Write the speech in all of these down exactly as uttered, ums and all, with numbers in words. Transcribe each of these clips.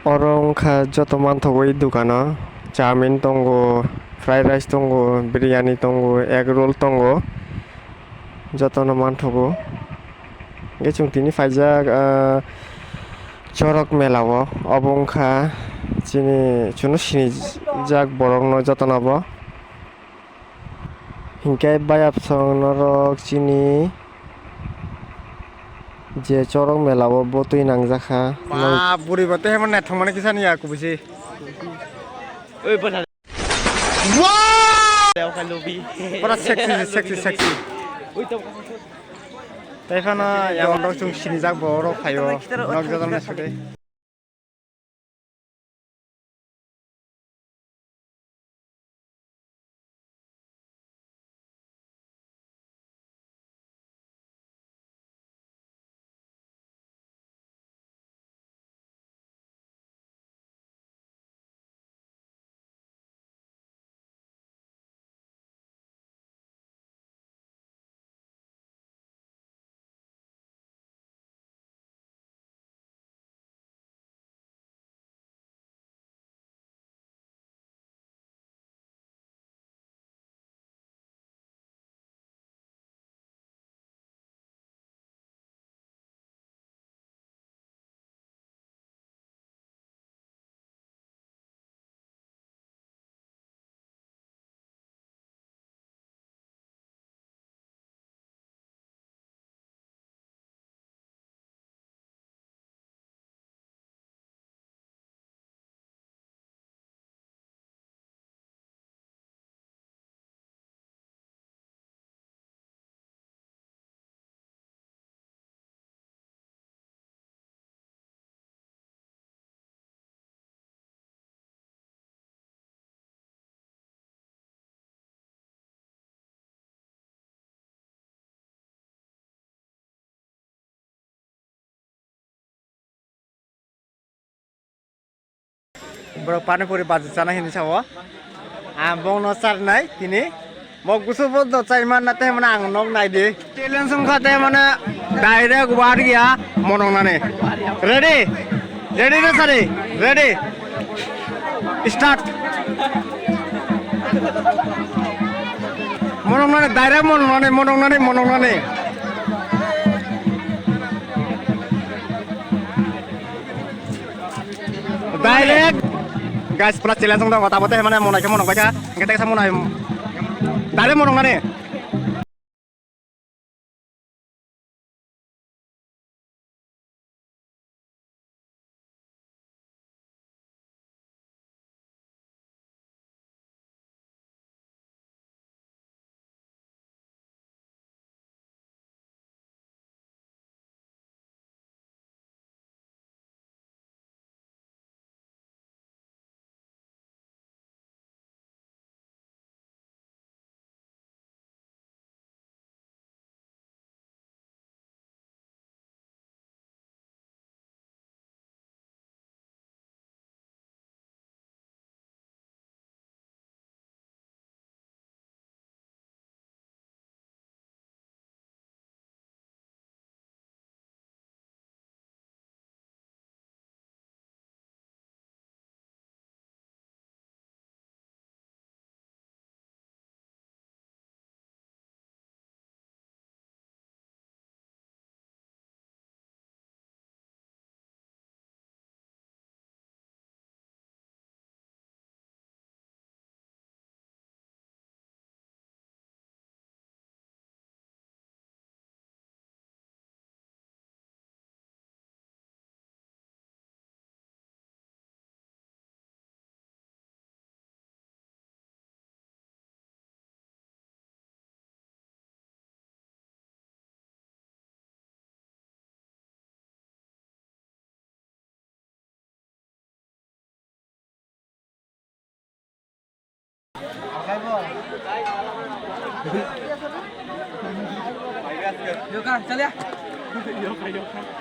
Oro wngkha joto manthogo e dukano, chowmin tongo, fried rice tongo, biryani tongo, egg roll tongo, jotono manthogo. Hwnkhe chwng tini phaijak, ah, chorok mela o, obo wngkha chini chwngno sinijak borokno jotono bo. Hinkhe bayapsong norok chini je chorok mela o bo twi nangjakha. Ba, bwrwi bo tei hwnba naithok mani kisa ni ya kubui se. Oi, bwsa. Wow! Pura sexy, sexy, sexy. Oi, to. Tei phano yang rok chwng sinijak bo rok phaio. Nok jadal na sute. Borok pani puri baji chana hinwi sao. Ang bongno charnai tini. Bo gusu bo do chai man na te mane ang nok nai di. Challenge wngkha te mane direct war ya monong nani. Ready? Ready na sari? Ready? Start. Monong nani direct monong nani, monong nani, monong nani. Direct. Guys, pura challenge wng tongo, tabuk tei mane monai khe monok bai kha. Hingke teksa monai. Direct monok nani.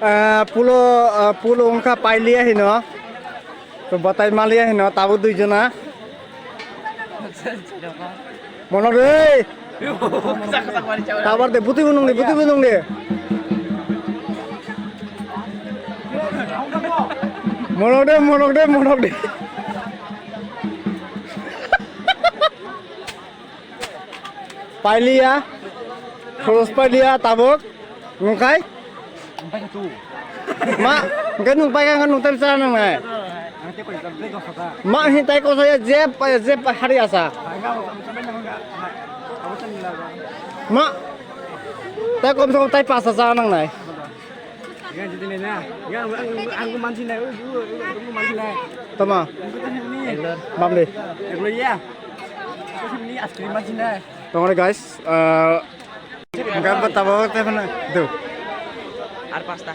Ah, pulo, ah, pulo wngkha pailiya hino. To batai maliya hino, tabuk dui jona. Mono re. Tabar de, butui bunung de, butui bunung de. Monok de, monok de, monok de. Pailiya, khoros pailiya, tabuk, nungkai? Ma, hingke nung paika, hingke nung tari chana nangnai. Ma, hing tai kosa ya, jeb, jeb hari asa. Ma, tai kom se kom tai pasa chana nangnai. Yang jadi nena, yang ang ang mansi nai, ang mansi nai. Tama. Mamle. Eglo ya. Ini askri mansi nai. Tongore guys, eh, enggak betapa waktu mana? Tuh. Ar pasta.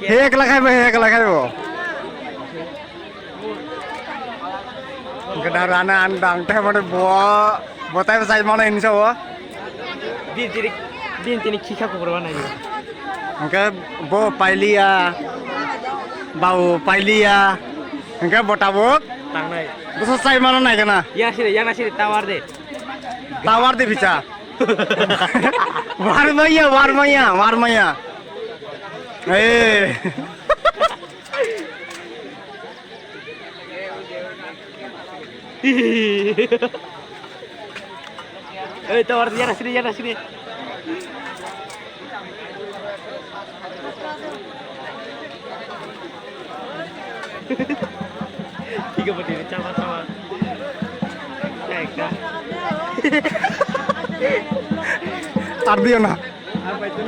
He ekla khaibo, he ekla khaibo. Hingke da rana ang dang te mane bo, bo tai sai mane hinsa bo. Bin tini, bin tini khikha kubur banai. Hingke bo pailiya, bau pailiya. Hingke bo tabuk. Tangnai. Bosa sai mane nai kana. Ya sire, ya na sire tawar de. Tawar de bicha. Warmaya, warmaya, warmaya. Eh. Ei, tawar, yana sini, yana sini. Tiga berdiri, cawa, cawa. Teka. Ardiona. Apa itu?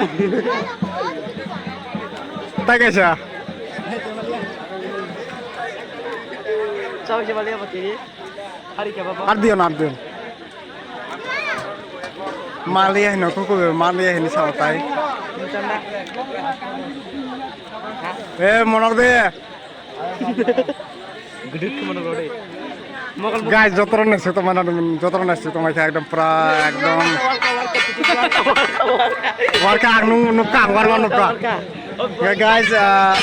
Tak aja. Cawa, cawa, lihat berdiri. Ar diyon, ar diyon. Maliya hino kuku be, maliya hini sao tai. Eh, monok de. Guys, jotono naisik tongmani, jotono naisik tongmani ekdom pura ekdom. Warka ang nung nukha, ang warma nukha. Ya guys, uh,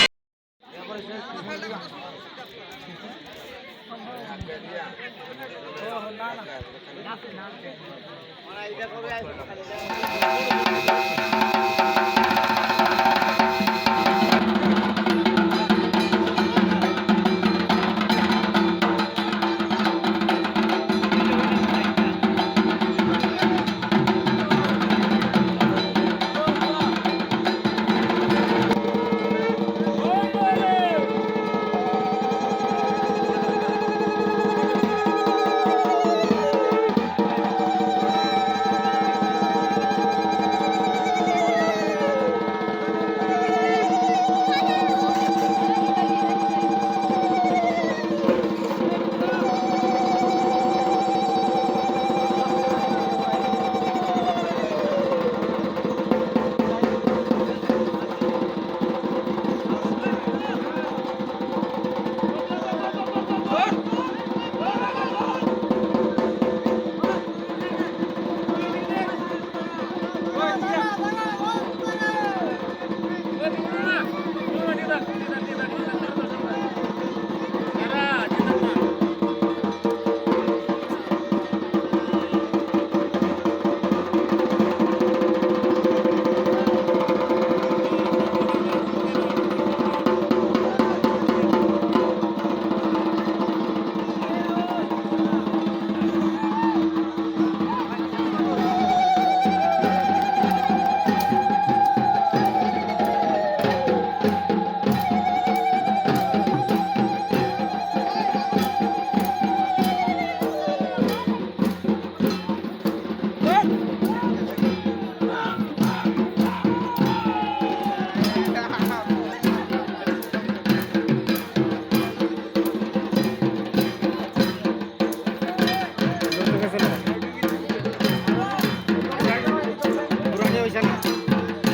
Burani hoise na.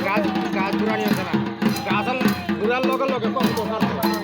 Gaj, gaj burani hoise na. Gaj al, gural loge loge kom kom ar.